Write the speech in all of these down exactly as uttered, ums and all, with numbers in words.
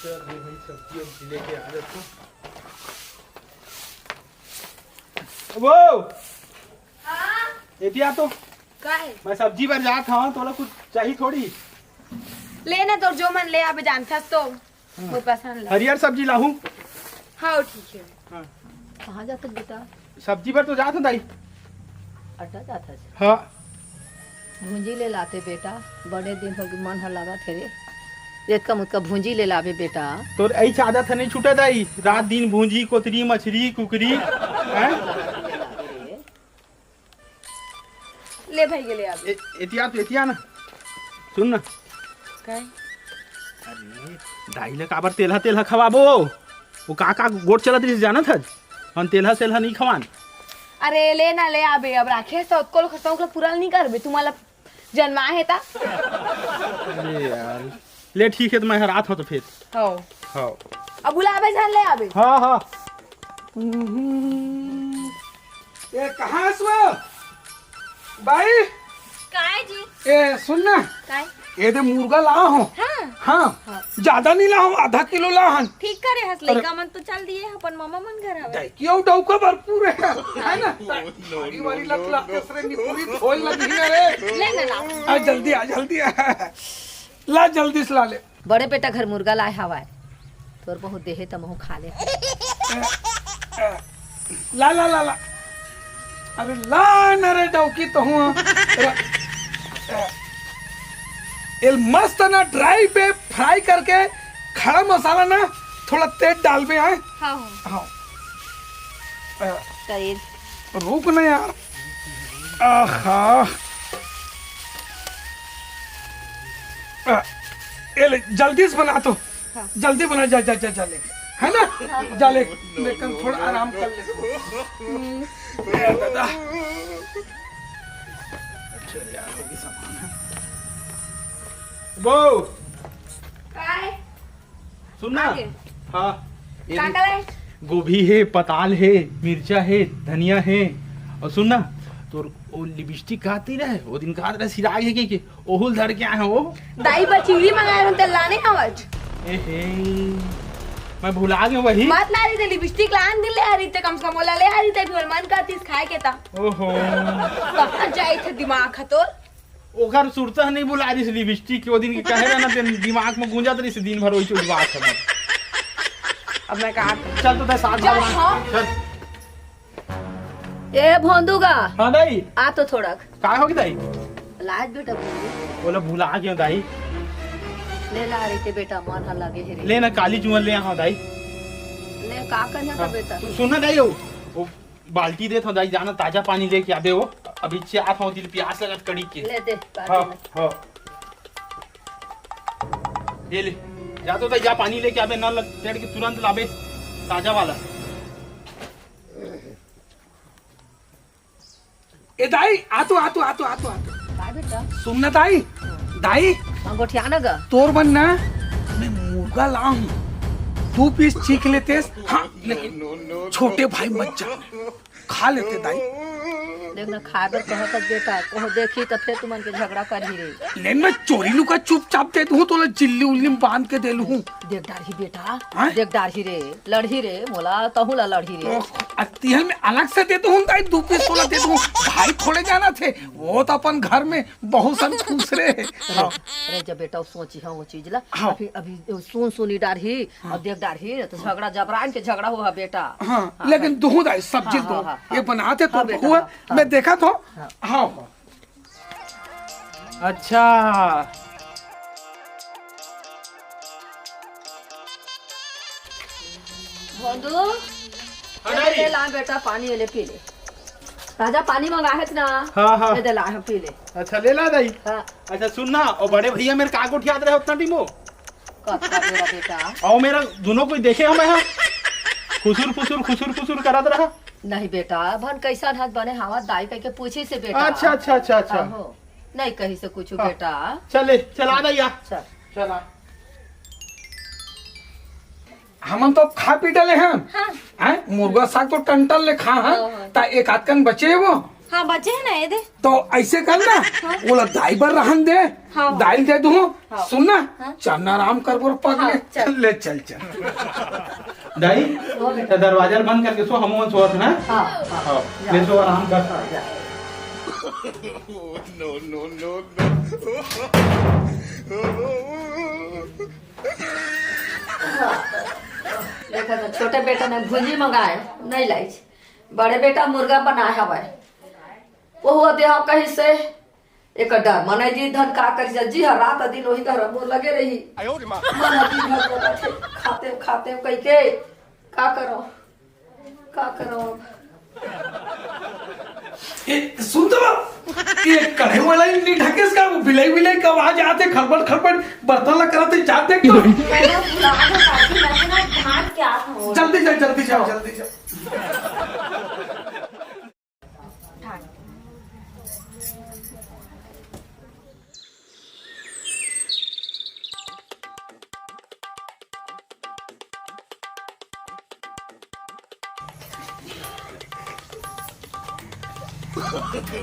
सब्जी वब्जी लेके आ जाता। वो, हाँ? एती आ तो। का है? मैं सब्जी बर जात हूँ, तोला कुछ चाहिए थोड़ी? ले ना, तोर जो मन ले आबे, जानथस तो। हाँ। मोर पसंद ला। हरियर सब्जी लाहूं? हाँ, ठीक है। हाँ। कहाँ जाथस बेटा? सब्जी बर तो जात हूँ दाई। अड्डा जाथस? हाँ। भूंजी ले लाते बेटा, बड़े दिन हो गए, मन ह लगत हे रे। एतका मुतका भूंजी ले लाबे बेटा। तोर ऐच आदत ह नहीं छूटा दाई, रात दिन भूंजी, कोतरी, मछरी, कुकरी, हैं? ले भाई, ये ले आ। ए-, एतिया तो एतिया ना। सुन ना। काय? अरे, दाई ला काबर तेलहा तेलहा खवाबो? वो का का गोठ चलत रहिस जानत हस? हम तेलहा सेलहा नहीं खवान। अरे ले ना, ले आबे, अब राखे सौत को लोग सौक ला पूरा नहीं करबे, तुम्हारा जन्मा है ता। अरे यार, ले ठीक है, तो मैं हरात हूँ तो फिर। हो। हो। अब बुलाबे झन ले आबे। हाँ, हाँ। हम्म। ए, कहाँ हस वो? बाई? काय जी? ए, सुन ना। काय? ए दे मुर्गा ला हो। हाँ। हाँ। हाँ। ज्यादा नहीं ला हो, आधा किलो ला हन। ठीक करे हस, अरे। लइका मन तो चल दिए, अपन मामा मन घर आवे। दाई, क्यों डौका भरपूर है, है ना? No, no, थारी वाली no, लत no, ला no। के सरे निपुरी धोल लगी है रे। ले ना, ला। आ, जल्दी आ, जल्दी आ। ला, जल्दी से ला ले। बड़े बेटा घर मुर्गा लाए हवाए, तोर बहुत देहे त महू खा ले। ला, ला, ला, ला। अरे ला न रे डौकी तो हूँ। एल मस्त ना ड्राई पे फ्राई करके खड़ा मसाला ना थोड़ा तेज डालबे आए। हाँ, हाँ। हाँ। अ, तेल। रुक ना यार। आहा। अ, ए ले, जल्दी से बना तो। हाँ। जल्दी बना, जा, जा, जा, जा ले। है ना? हाँ। जा ले, लेकिन थोड़ा आराम कर ले। हम्म। ए दादा। चल यार, हो गई सामान। बो। काय? सुन ना। आगे। हाँ। ये का भी का लाए? गोभी है, पताल है, मिर्चा है, धनिया है। और सुन ना, तोर वो लिपस्टिक कहती रहे, वो दिन कहत रहे सिराग है कि, कि ओहुल धर के आए हैं वो। दाई बर चीनी मंगाए रहन, तेल लाने आवत। ए हे, मैं भुला गया वही। मत ला रही थे लिपस्टिक, लान दिन ले आ रही थे, कम से कम ओला ले आ रही थे, भी मन करतीस खाए के ता। ओहो। कहाँ जाए थे दिमाग है तोर? ओकर सुरता नहीं भुला रही लिपस्टिक के, वो दिन के कहे रहा ना, तेन दिमाग में गूंजत रही दिन भर वही चोरी बात है। अब मैं कहा चल तो दे साथ जा, बना। हाँ। चल। ए भोंदू गा। हाँ दाई। आ तो थोड़ा। का हो गई दाई? लाज बेटा भोंदू। बोला भुला गया दाई। ले ला रही थे बेटा, मन हा लगे है रे। ले ना काली चुवन ले आ दाई। ले का करिया था हाँ। बेटा? तू सुन ना दाई हो। वो बाल्टी देत हव दाई, जाना ताजा पानी लेके आबे वो। अभी चाहत हव दिल प्यास लगत कड़ी के। ले दे, बाल्टी हाँ, में। हाँ। ये ले, जा तो दाई, जा पानी लेके आबे, नल तेड़ के तुरंत लाबे, ताजा वाला। ए दाई, आ तो, आ तो, आ तो, आ तो, आ तो। का बेटा? सुन ना दाई, दाई। हाँ, गोठिया ना गा। तोर मन ना, मैं मुर्गा लाऊं, दू पीस चीख लेतेस। हाँ, लेकिन छोटे भाई मत जा। खा लेते दाई। देख ना, खाए बर कहत हस बेटा, कोहू देखी त फेर तुमन के झगड़ा करही रे। लेन मैं चोरी लुका चुपचाप दे दूँ, तोला जिल्ली उल्ली में बांध के दे लूँ। देख डारही बेटा, हाँ? देख डारही रे, लड़ही रे, मोला तहूँ ला लड़ही रे। ओह, अ तिहल में अलग से दे दूँ दाई, दू पीस तोला दे दूँ। भाई थोड़े जाना थे, वो तो अपन घर में बहुत सन खुश रहे। अरे, अरे जब बेटा वो सोची है वो चीज ला, हाँ। अभी, अभी सुन सुनी डारही, हाँ। और देख डारही, तो झगड़ा जबरान के झगड़ा हुआ बेटा। हाँ, हाँ, लेकिन हाँ। दुहू दाई, सब्जी हाँ, दो। हाँ, हाँ, ये हाँ। बनाते तो हाँ, बेटा, हुआ, हाँ, हाँ। मैं देखा तो। हाँ। हाँ, हाँ। अच्छा। भोंदू, हाँ, ये दाई। ले ला बेटा, पानी ये ले, पी ले। ताजा पानी मंगा है ना? हाँ, हाँ। ये दे ला, हाँ, पी ले। अच्छा, ले ला दाई। हाँ। अच्छा, सुन ना, और बड़े भैया मेरे का गोठियात रहे उतना टीमो? कतका बेरा बेटा। अउ मेरा दुनों कोई देखे हमें हा? खुसुर, खुसुर, खुसुर, खुसुर करत रहा। नहीं बेटा, भन कैसन हाथ बने हावत दाई कह के पूछी से बेटा। अच्छा, अच्छा, अच्छा, अच्छा। आहो, नहीं कही से कुछ हाँ। बेटा। चले, चला दा या। चल। चला। हमन तो खा पी डले हन। हाँ। हैं? मुर्गा साग तो टन टन ले खा हन। हाँ, हाँ। ता एक आध कन बचे वो। हाँ, बचे हे ना, ये दे। तो ऐसे कर ना, हाँ। ओला दाई बर रहन दे, हाँ। दाई ल दे दूँ। हाँ। सुन ना, हाँ। चलना आराम कर बोर पग हाँ, में। चल। ले चल, चल। दाई, वो बेटा। तो दरवाजा बंद करके सो, हम मन सोवत ना। हाँ, हाँ। हाँ, जा। ले सो, आराम कर। हाँ, जा। देखा तो छोटे बेटा ने भुंजी मंगाए, नहीं लाइस। बड़े बेटा मुर्गा बनाए हवय, वो हुआ देहा कहीं से एक डर मने जी धन का करी जा, जी हर रात दिन वही घर मोर लगे रही। आयो रे माँ। मन ह दिन भर बोलत हे, खाते खाते कह के का करो, का करो अब? ए, सुन तो बा, ये कढ़े वाला ही नहीं ढकेस का, वो बिलाई बिलाई का आवाज आते, खड़बड़ खड़बड़ बर्तन ला करते, जाते तो। मैं तो भुला गया काकी, मैं तो ना ढांक के आ था वो। जल्दी जा, जल्दी जा, जल्दी जा।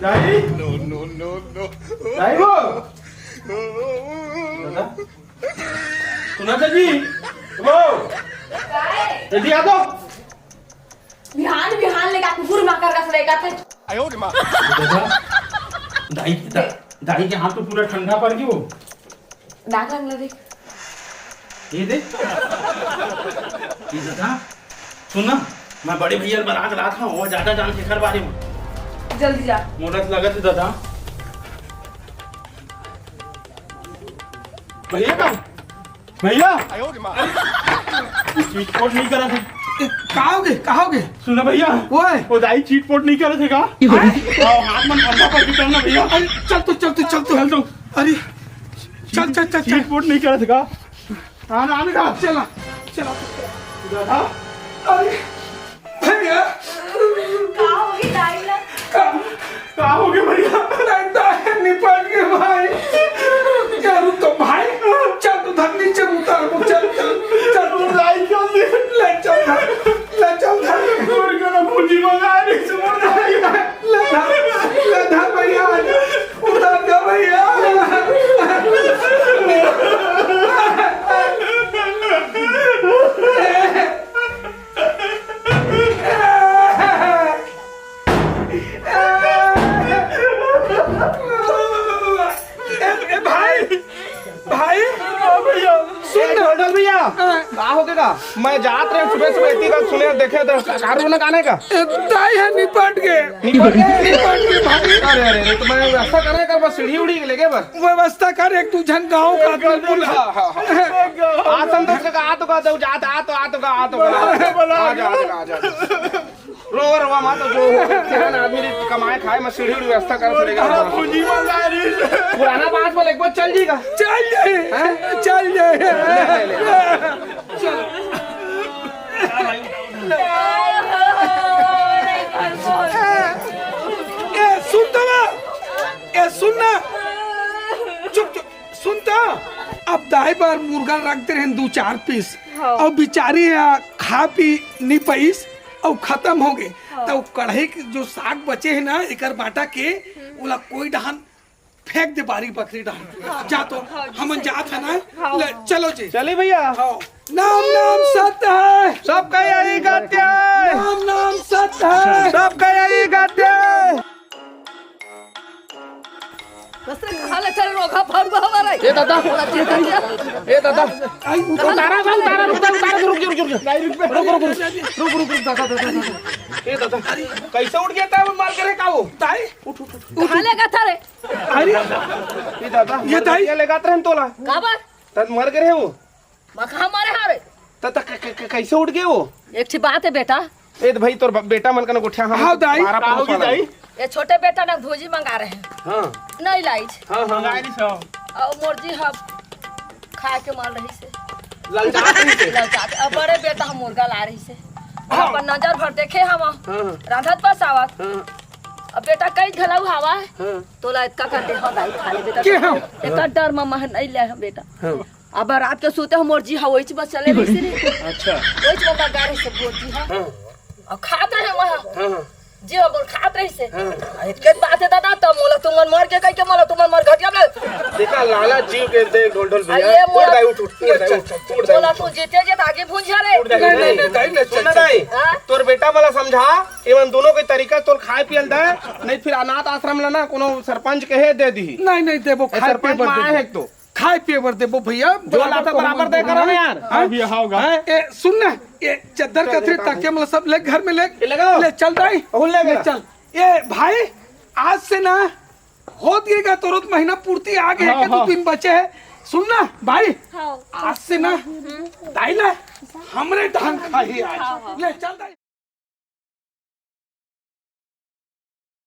दाई? No, no, no, no। दाई वो? दादा? सुना था जी? वो? जल्दी आ तो। बिहान, बिहान ले का कुकुर माकर रस लेगा थे। दादा, दाई, दा-, दाई के हाथ तो पूरा ठंडा पड़ गयो। नाक रंग ले देख। ये दे। ये दादा, सुन ना, मैं बड़े भैया ल बरात लात हूँ, वो ज्यादा जान के कर बारे में। जल्दी जा। मोला तो लगत है दादा। भैया का? भैया! चीट पोट नहीं करा थे। ए, का होगे? का होगे? सुन ना भैया। ओए! वो दाई चीट पोट नहीं करा थे का? आओ, हाथ मन ठंडा पड़ के चल ना भैया। अरे, चल तो, चल तो, चल तो। चल तो। अरे, चल, चल, चल, चल। चीट पोट नहीं करा थे का? हाँ, ना, ना, चला, चला। दादा? अरे, भैया। का होगे दाई ला? का, का होगे भैया? दाई, दाई निपट गे भाई। क्या रुक तो भाई, चल तू धर नीचे उतार को, चल, चल, चल तू दाई, चल दे। ले चल धर, ले चल धर। और का ना भुंजी मंगा दे, सुन दाई। ले धर, ले धर भैया, उतार दे भैया। ए, ए, भाई, भाई, हाँ भैया। सुन ए, ना। ढोलढोल भैया, हाँ। का होगे का? मैं जात रहे सुबह सुबह, इतनी बात सुने, देखे तो कारू ना गाने का। ए, दाई ह निपट गे। निपट गे? निपट गे भाई। अरे, अरे, अरे, तो मैं व्यवस्था करे कर बस सीढ़ी उड़ी लेके बस। व्यवस्था कर, एक दू झन गाँव का आदमी बुला। हाँ, हाँ, हाँ। आ, संतोष का, आ तो का, दो, जा, आ तो, आ तो का, आ तो का। बुला, बुला। आ जा, आ जा, आ जा। रोवा, रोवा मत, जो हो, किसान आदमी री कमाए खाए, मैं सीढ़ी उड़ी व्यवस्था कर लेगा। हाँ, पूंजी मंगा रही। पुराना बात बोल, एक बार चल जी का। चल जाए, हैं? चल जाए। ले, ले, ले। चल। ए, सुन तो बा। ए, सुन ना। चुप, चुप। सुन तो। अब दाई बर मुर्गा रख दे रहे हैं दू चार पीस। हाँ। अब बिचारी है, खा पी नी पईस। अउ खतम हो गे। हाँ। त ओ कढ़ई के जो साग बचे हे ना, एकर बाटा के, हम्म। ओला कोई डहान फेंक दे, बारी बखरी डहान। हाँ। जा तो, हाँ, हमन जात हन ना। हाँ, ले, हाँ। चलो जी। चली भैया। हाँ। नाम नाम सत्य है। सबका यही गत्य है। नाम नाम सत्य है। सबका यही गत्य है। बस रे, कहाँ ले चल रोगा फरुआ हमारा? ए दादा, ए दादा, आई, उतार। उतारा, उतारा, उतारा, रुक जा, रुक जा, रुक जा। रुक, रुक, रुक, रुक, दादा, दादा, दादा। ए दादा, कैसे उठ गया था वो, मार करे का वो? ताई, उठ, उठ, उठ। कहाँ लेगा था रे? अरे, ए दादा, ये ताई। ये लेगा था तोला। का बात? तब मर गए वो। मैं कहाँ मारे हावे? त, त, क, क, क, कैसे उठ गए वो? एक ठे बात है बेटा। ए त भाई, तोर ब-, बेटा मन का ना गोठिया हम हाँ, दाई। बारह का पुरुष होगी वाला दाई? ये छोटे बेटा ना भोजी मंगा रहे हैं। हाँ। नहीं लाइज। हाँ, हाँ, हाँ। मंगाई नहीं सो। और मोर जी हम खाए के मन रही से। ललचात रही से। ललचात। अब बड़े बेटा हम मुर्गा ला रही से। हाँ। अपन नजर भर देखे हम। हाँ, हाँ। रांधत बस आवत। हाँ। अब बेटा कई घलाऊ हवा है। हाँ। तोला इतका कर दे, हाँ दाई खा ले बेटा। के हम? एक डर ममा नहीं ले हम बेटा। हाँ। अब रात के सोते हम मोर जी हा ओइच बस चले रही से रे। अच्छा। ओइच बस गाड़ी से मोर जी हा। हाँ। और खात रहे वहाँ। हाँ, हाँ। जी, हम बोल खात रही से। हाँ। इतके बात है दादा, तब मोला तुमन मर के कह के मोला तुमन मर घटिया में। देखा, लाला जीव के दे ढोल ढोल भैया। अरे, मोला उठ, दाई, उठ, उठ, उठ, दाई, उठ, उठ, दाई, मोला उठ। तू जीते जे आगे भूंजा रे। उठ, दाई, नहीं, नहीं, नहीं, दाई, नहीं, सुन ना, चल, दाई, हाँ? तोर बेटा वाला समझा, एमन दोनों के तरीका तोर खाए पियल दे, नहीं फिर अनाथ आश्रम ला ना कोनो सरपंच के हे दे दी। नहीं, नहीं देबो, ए, खाए सरपंच पिए बर में आए देबो। है एक तो। खाए पिए बर देबो भैया, जो बराबर लाता को बराबर हम दे करो ना यार। हाँ? हाँ भैया, हाँ होगा। हाँ, ए, सुन ना, ये चद्दर चल, कथरी लेता हूँ। तकिया मतलब ले घर में ले, ये लगाओ। ले चल दाई। अहुल ले ले गया। चल। ए भाई, आज से ना होत गएगा तोर महीना पूर्ति आ गए हाँ, के दो हाँ। दिन बचे हैं। सुन ना भाई, हाँ। आज से ना दाई ला हमरे ढंग खाही आज। हाँ, हाँ। ले चल दाई।